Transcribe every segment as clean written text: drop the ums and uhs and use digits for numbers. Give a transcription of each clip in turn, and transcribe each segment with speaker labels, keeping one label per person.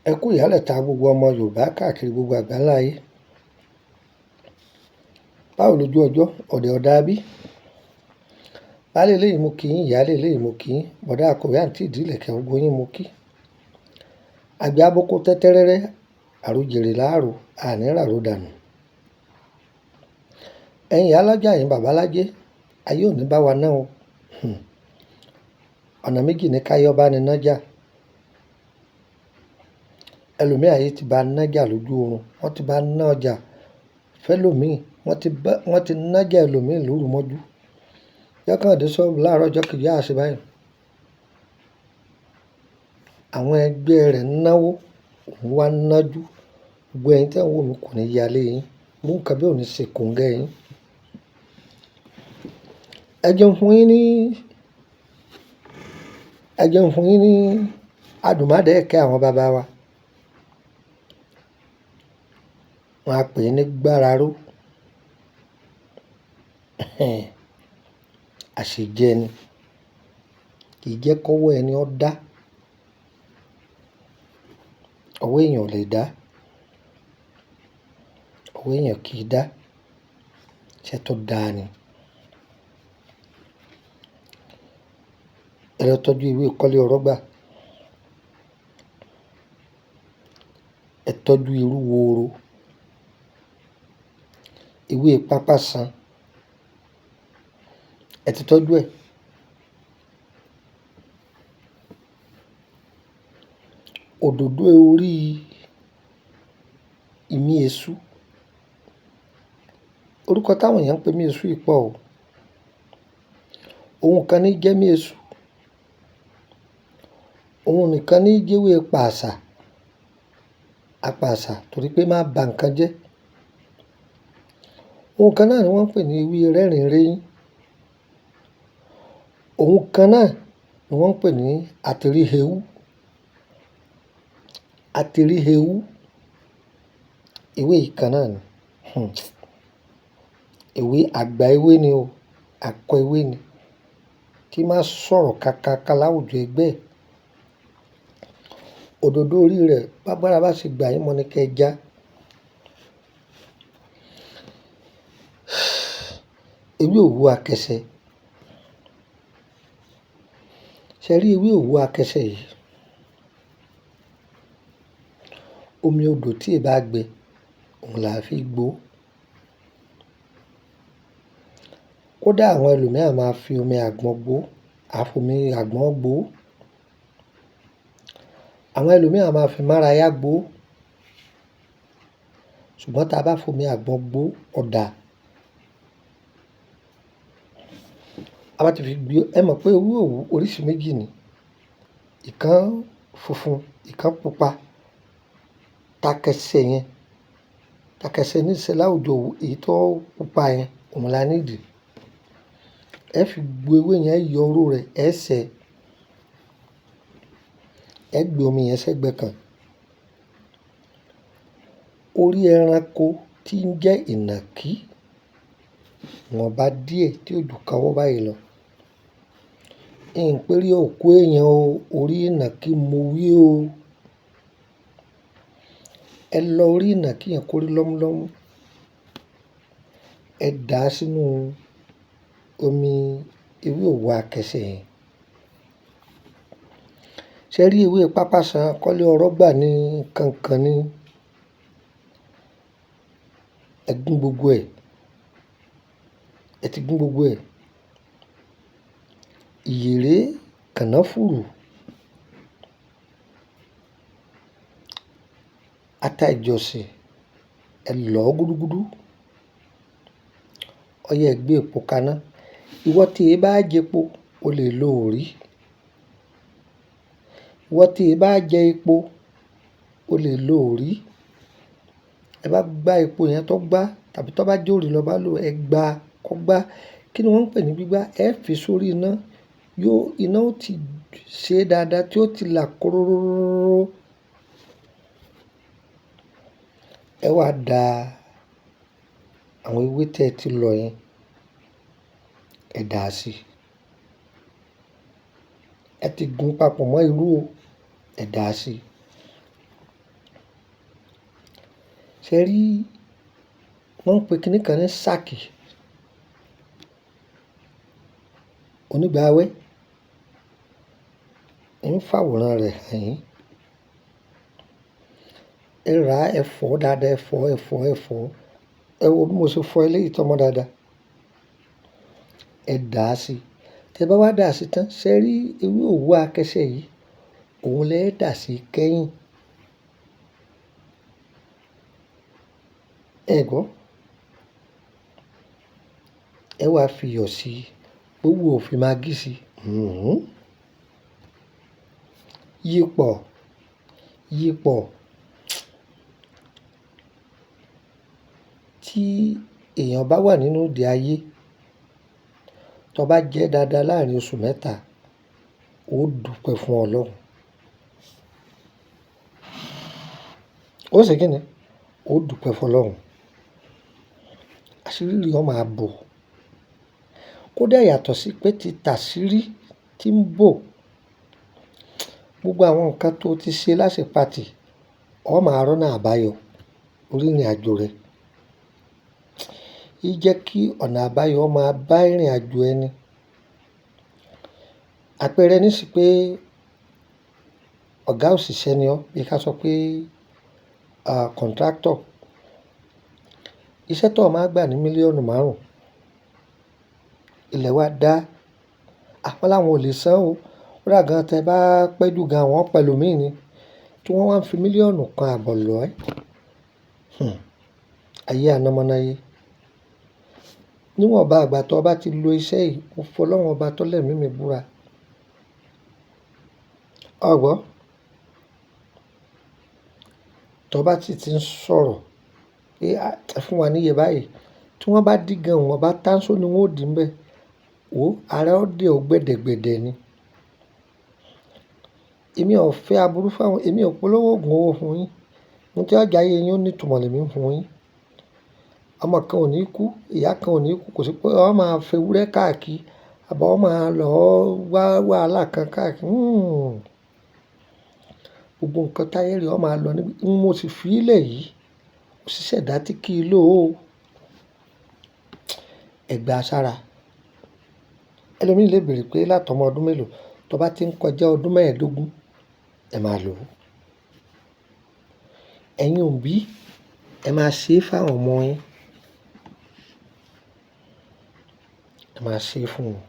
Speaker 1: Ẹ kú ìyálẹ̀ta gbogbo ọmọ Yorùbá káàkiri gbogbo àgbáńlá ayé. Báwo lójú ọjọ́, ọ̀dẹ̀ ọ̀dà bí? Baálé ilé yìí mo kí yín, ìyáálé ilé yìí mo kí yín, bọ̀dá akọ̀wé àǹtí ìdílẹ̀kẹ̀ gbogbo yín mo kí. Àgbẹ̀ aboko tẹ́tẹ́rẹ́rẹ́, àròjèrè láàrò, àní ràrò dànù. Ẹ̀yin ìyá alájà, ẹ̀yin bàbá alájé, ayé ò ní bá wa ná o. Ọ̀nà méjì ni káyé ọba ni nájà. Ẹlòmíì ayé ti bá nájà lójú oorun, wọ́n ti bá ná ọjà fẹ́lòmíì, wọ́n ti nájà ẹlòmíì lóru mọ́jú. Yọ́kàn dé sọ́ọ̀bù láàárọ̀ ọjọ́ kejì á ṣe báyìí. Àwọn ẹgbẹ́ rẹ̀ ń náwó, òun wá ń nájú. Gbogbo ẹ̀yin tí ẹ̀ ń wò mí kò ní ya lé yín. Irú nǹkan bí ò ní ṣe kòńgẹ́ yín. Ẹ jẹun fún yín ní, ẹ jẹun fún yín ní adùnmádẹ́ẹ̀kẹ́ àwọn bàbá wa. Wọ́n á pè é ní gbáraró. Àṣejẹ ni. Kì í jẹ́ kọ́wọ́ ẹni ó dá. Ọwọ́ èèyàn ò lè dá. Ọwọ́ èèyàn kì í dá. Iṣẹ́ tó dáa ni. Ẹ lọ tọ́jú ewé kọ́lé ọ̀rọ̀ gbà. Ẹ tọ́jú irú woro. Ewé pápá san. Ẹ ti tọ́jú ẹ̀. Òdòdó orí ìmí èṣù. Orúkọ táwọn èèyàn ń pè mí èṣù yìí pọ̀ o. Ohun kan ní jẹ́ mí èṣù. Ohun nìkan ní jẹ́wé pàṣà. Apàṣà torí pé má ba nǹkan jẹ́. Ohun kan náà ni wọ́n ń pè ní ewé rẹ́rìnréyín. Ohun kan náà ni wọ́n ń pè ní àtìríhewú. Àtìríhewú. Ewé yìí kan náà ni. Ewé àgbà ewé ni o. Akọ ewé ni. Tí máa sọ̀rọ̀ kákàká láwùjọ ẹgbẹ́. Òdòdó orí rẹ̀ bágbára bá ṣe gbà yín mọ́ ni kí ẹ já. Ewé òwú akẹsẹ̀. Ṣé rí ewé òwú akẹsẹ̀ yìí? Omi odò tí ì bá gbẹ, òun là á fi gbó. Kódà àwọn ẹlòmíì a máa fi omi àgbọn gbó, a fi omi àgbọn gbó. Àwọn ẹlòmíì a máa fi márayá gbó. Ṣùgbọ́n tí a bá fi omi àgbọn gbó, ó dáa. A bá ti fi gbó, ẹ mọ̀ pé ewé òwú oríṣi méjì ni. Ìkan funfun, ìkan pupa. Takẹsẹ̀ yẹn, takẹsẹ̀ ní í ṣe láwùjọ òwú, èyí tó pupa yẹn, òun la need. Ẹ fi gbo ewé yẹn, yọ oró rẹ̀, ẹ sè. Ẹ gbé omi yẹn sẹ́gbẹ̀ kan. Orí ẹranko tí ń jẹ́ ìnàkí, ìwọ̀nba díẹ̀ tí ó ju kawọ́ báyìí lọ. N pé rí òkú èèyàn o, orí ìnàkí mo wí o. Ẹ lọ orí ìnàkí yẹn kó rí lọ́múlọ́mú. Ẹ dà á sínú omi ewé òwú akẹsẹ̀ yẹn. Ṣé rí ewé pápá san, kọ́lé ọ̀rọ̀ gbà ní kankan ní. Ẹ gún gbogbo ẹ̀. Ẹ ti gún gbogbo ẹ̀. Ìyèré kànáfùrù. Ata ìjọ̀sìn, ẹ lọ̀ gúdúgúdú. Ọ̀yẹ́ ẹ gbé epo kaná. Ìwọ tí ẹ bá jẹ epo, o lè lo òrí. Ìwọ tí ẹ bá jẹ epo, o lè lo òrí. Ẹ bá gbá epo yẹn tó gbá tàbí tó bá jẹ́ òrí lọ bá lò, ẹ gbá kó gbá. Kí ni wọ́n ń pè ní gbígbá? Ẹ fi sórí iná. Yóò, iná ó ti ṣe dáadáa tí ó ti là kóróróróróróróó. Ẹ wá da àwọn ewé tí ẹ ti lọ̀ yẹn, ẹ dà á sí. Ẹ ti gún papọ̀ mọ́ irú o, ẹ dà á sí. Ṣé rí, wọ́n ń pe kíní kan ní sáàkì. Onígbàwẹ̀ ń fàwòrán rẹ̀ hàn yín. Ẹ rà, ẹ fọ̀ dáadáa, ẹ fọ̀, ẹ fọ̀, ẹ fọ̀. Ẹ wo bí mo ṣe fọ eléyìí tó mọ́ dáadáa. Ẹ dà á sí. Tẹ bá wá dà á sí tán, ṣé rí ewé òwú akẹ́ṣẹ́ yìí, òun lẹ dà sí kẹ́yìn. Ẹ gbọ́. Ẹ wá fi iyọ̀ sí i, gbogbo ò fi magí sí i. Yípọ̀, yípọ̀. Tí èèyàn bá wà nínú òde ayé, tó bá jẹ́ dáadáa láàárín oṣù mẹ́ta, ó dúpẹ́ fún Ọlọ́run. Ó ṣe kíni? Ó dúpẹ́ fún Ọlọ́run. Àṣírí rẹ̀ ó máa bò. Kódà yàtọ̀ sí pé tí tàṣírí tí ń bò, gbogbo àwọn nǹkan tó ti ṣe láṣepatì, ó máa rọ́nà àbáyọ lórí ìrìnàjò rẹ. Í jẹ́ kí ọ̀nà àbáyọ máa bá ìrìnàjò ẹni. Àpẹẹrẹ ní sí pé ọ̀gá òṣìṣẹ́ ni ọ́, bí ká sọ pé, contractor. Iṣẹ́ tó máa gbà ní mílíọ̀nù márùn-ún, ilẹ̀ wa dá. Wọ́n láwọn ò lè san o. Kódà gan tẹ bá pẹ́ jù gan, wọ́n pẹ̀lú mi ni. Tí wọ́n wá ń fi 1.5 mílíọ̀nù lọ ẹ́. Ayé anamọ́náyé. Níwọ̀nba ìgbà tó bá ti lo iṣẹ́ yìí, mo fọ́ Ọlọ́run ọba tó lẹ̀mí mi búra. Ọ gbọ́. Tó bá sì ti ń sọ̀rọ̀ pé ẹ fún wa níye báyìí, tí wọ́n bá dí gan, wọ́n bá tánṣó ni wọ́n ó dì níbẹ̀. Wò, ara ó dè ọ́ gbẹ̀dẹ̀gbẹ̀dẹ̀ ni. Èmi ò fẹ́ aburú fún àwọn, èmi ò polówó ògùn owó fún yín. Ohun tí ọjà ayé yín ó ní ìtumọ̀ lèmi ń fún yín. Ọmọ kan ò ní kú, ìyá kan ò ní kú, kò sí pé ó máa fẹ́ ewúrẹ́ káàkiri àbí ó máa lọ wá wàhálà kan káàkiri. Gbogbo nǹkan táyé rẹ̀ ó máa lọ níbi. Mo sì fi í lẹ̀ yìí, ó sì ṣẹ̀dá tí kì í lò ó. Ẹ gba sára. Ẹlòmíì lè béèrè pé látọmọ ọdún mélòó, tó bá ti ń kọjá ọdún mẹ́ẹ̀ẹ́dógún, ẹ máa lò ó. Ẹ̀yin òbí, ẹ máa ṣe é fún àwọn ọmọ yín. Ẹ máa ṣe é fún wọn.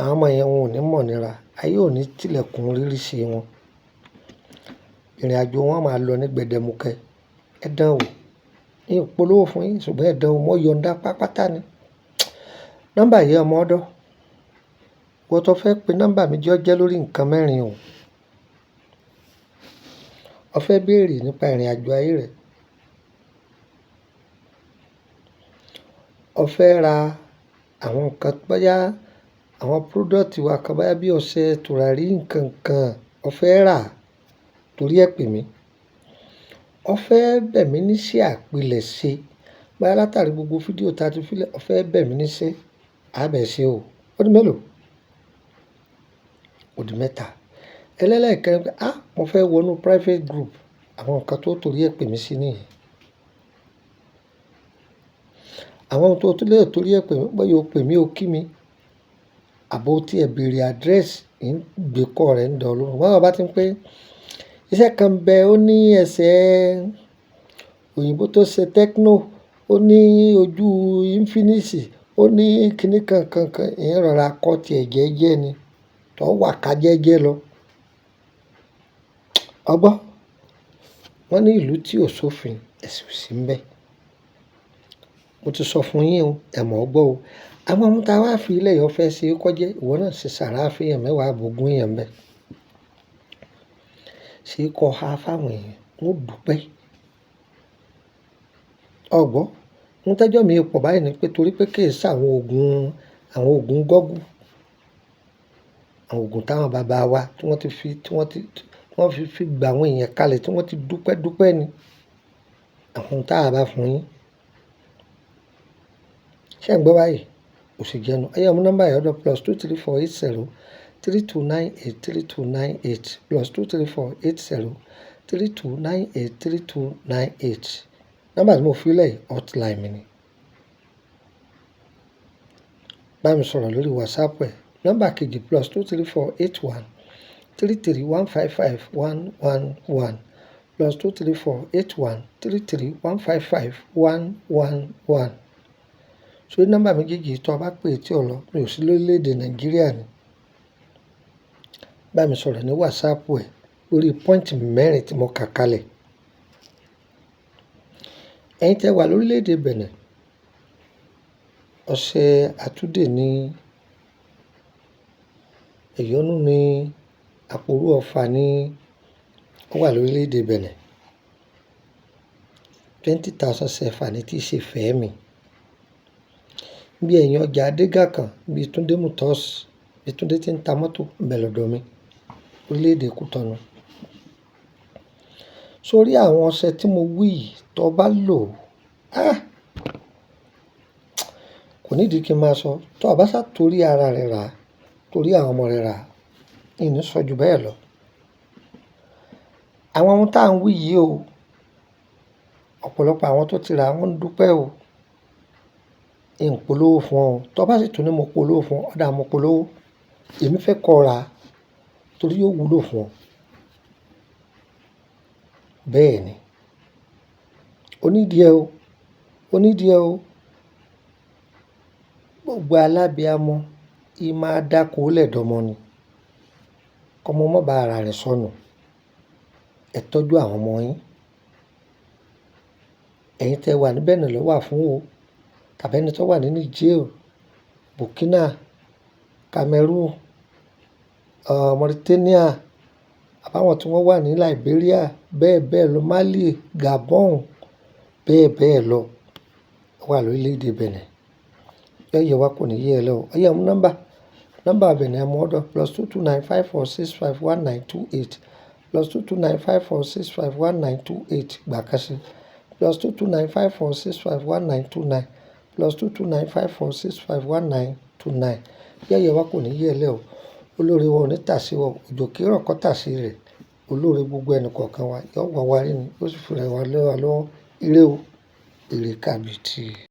Speaker 1: Àwọn ọmọ yẹn wọn ò ní mọ̀nira. Ayé ò ní tilẹ̀kùn rírí sí wọn. Ìrìnàjò wọn máa lọ ní gbẹdẹmukẹ. Ẹ dán wò. Mi ò polówó fún yín, ṣùgbọ́n ẹ dán wò, mo yọ̀nda pápátá ni. Nọ́mbà yìí ọmọ ọ̀dọ́. Ìwọ tó fẹ́ pe nọ́mbà mi jẹ́ ó jẹ́ lórí nǹkan mẹ́rin o. O fẹ́ béèrè nípa ìrìnàjò ayé rẹ. O fẹ́ ra àwọn nǹkan bóyá àwọn product wa kan bóyá bí ọṣẹ, tùràrí, nǹkan kan o fẹ́ rà torí ẹ pè mí. O fẹ́ bẹ̀ mí níṣẹ́ àpilẹ̀ṣe. Bóyá látàrí gbogbo fídíò tí a ti fi lẹ̀, o fẹ́ bẹ̀ mí níṣẹ́, a bẹ̀ ṣe o. Ó di mélòó? Ó di mẹ́ta. Ẹlẹ́lẹ̀kẹrin pé, mo fẹ́ wọnú private group. Àwọn nǹkan tó torí ẹ pè mí sí nìyẹn. Àwọn ohun tó tún lè torí ẹ pè mí, bóyá o pè mí o kí mi, àbí o tí ẹ béèrè address, ń gbé kọ́ rẹ̀ ń dọ̀ ọ́ lóhùn. Báwo bá ti ń pé iṣẹ́ kan bẹ, ó ní ẹsẹ̀ òyìnbó tó ṣe techno, ó ní ojú Infinix, ó ní kíní kan kan kan, ìyẹn rọra kọ́ tí ẹ jẹ́jẹ́ ni, tó wà ká jẹ́jẹ́ lọ. Ọ gbọ́. Wọ́n ní ìlú tí ò sófin, ẹ̀sìn ò sí níbẹ̀. Mo ti sọ fún yín o, ẹ mọ̀ ọ́ gbọ́ o. Àwọn ohun tí a wá fi ilẹ̀ yọ fẹ́ ṣe kó jẹ́, ìwọ náà ṣe sàrà fún èèyàn mẹ́wàá àbò ogún èèyàn bẹ́ẹ̀. Ṣé kó ha fáwọn èèyàn, wọ́n ó dúpẹ́. Ọ gbọ́. Ohun tẹ́jọ́ mi pọ̀ báyìí ni pé torí pé kì í ṣe àwọn òògùn gọ́gù, àwọn òògùn táwọn bàbá wa tí wọ́n ti fi, tí wọ́n ti, tí wọ́n fi fi gba àwọn èèyàn kalẹ̀ tí wọ́n ti dúpẹ́ dúpẹ́ ni. Àwọn ohun tí a bá fún yín. Ṣé ẹ̀ ń gbọ́ báyìí? Ó sì jẹ́nu. Ẹ yá mú nọ́mbà yìí ọ̀dọ̀ +234 80 3298 3298 +234 80 32 98 32 98. Nọ́mbà tí mo fi lẹ̀ yìí hotline mi ni. Bá mi sọ̀rọ̀ lórí WhatsApp ẹ. Nọ́mbà kejì +234 81 33 155 111 +234 81 33 155 111. Sórí nọ́mbà méjèèjì tó o bá pè tí ò lọ, mi ò sí lórílẹ̀ èdè Nàìjíríà ni. Bá mi sọ̀rọ̀ ní WhatsApp ẹ lórí point mẹ́rin tí mo kà kalẹ̀. Ẹ̀yin tí ẹ wà lórílẹ̀ èdè Benin, ọṣẹ àtúndè ní, ìyọnu ní, àpòrú ọfà ní, ó wà lórílẹ̀ èdè Benin. 20,000 CFA ní tí í ṣe fẹ́ mi. Bí ẹ̀yin ọjà Adégàkàn, bí Túndé Motors, bí Túndé tí ń ta mọ́tò, ń bẹ lọ́dọ̀ mi, orílẹ̀ èdè Kútọ̀nù. Sórí àwọn ọṣẹ tí mo wí yìí tó bá lò, ah! Kò ní ìdí kí n máa sọ. Tó bá sá torí ara rẹ rà, torí àwọn ọmọ rẹ rà, ìní sọ ju bẹ́ẹ̀ lọ. Àwọn ohun tí à ń wí yìí o, ọ̀pọ̀lọpọ̀ àwọn tó ti rà wọ́n ń dúpẹ́ o. N polówó fún ọ. Tó bá sì tún ní mo polówó fún ọ, ó dáa mo polówó. Èmi fẹ́ kó rà torí yóò wúlò fún ọ. Bẹ́ẹ̀ ni. Ó ní díẹ̀ o. Ó ní díẹ̀ o. Gbogbo alábiamọ, í máa dáko lẹ̀ dọ́mọ ni. Kọ́mọ má bá ara rẹ̀ sọnù. Ẹ tọ́jú àwọn ọmọ yín. Ẹ̀yin tí ẹ wà ní Benin ló wà fún o. Tàbí ẹni tó wà ní Niger, Burkina, Cameroon, Mauritania, àbá àwọn tí wọ́n wà ní Liberia, bẹ́ẹ̀ bẹ́ẹ̀ lọ, Mali, Gabon, bẹ́ẹ̀ bẹ́ẹ̀ lọ. Ó wà lórílẹ̀ èdè Benin. Yọ yẹ wá kò ní yé ẹ lọ. Ó yẹ mú nọ́mbà. Nọ́mbà Benin ẹ mú ọ̀dọ̀ +229 54 65 19 28 +229 54 65 19 28 gbà kan sí +229 54 65 19 29 +229 54 65 19 29. Yọ yẹ wá kò ní yé ẹ lẹ́ o. Olóore wa ò ní tà sí wa. Òjò kì í rọ̀ kọ́ tà sí rẹ̀. Olóore gbogbo ẹnì kọ̀ọ̀kan wa yóò wá wá rí ni, yóò sì fi rẹ̀ wá lé wa lọ́wọ́. Ire o, ire kàbìtì.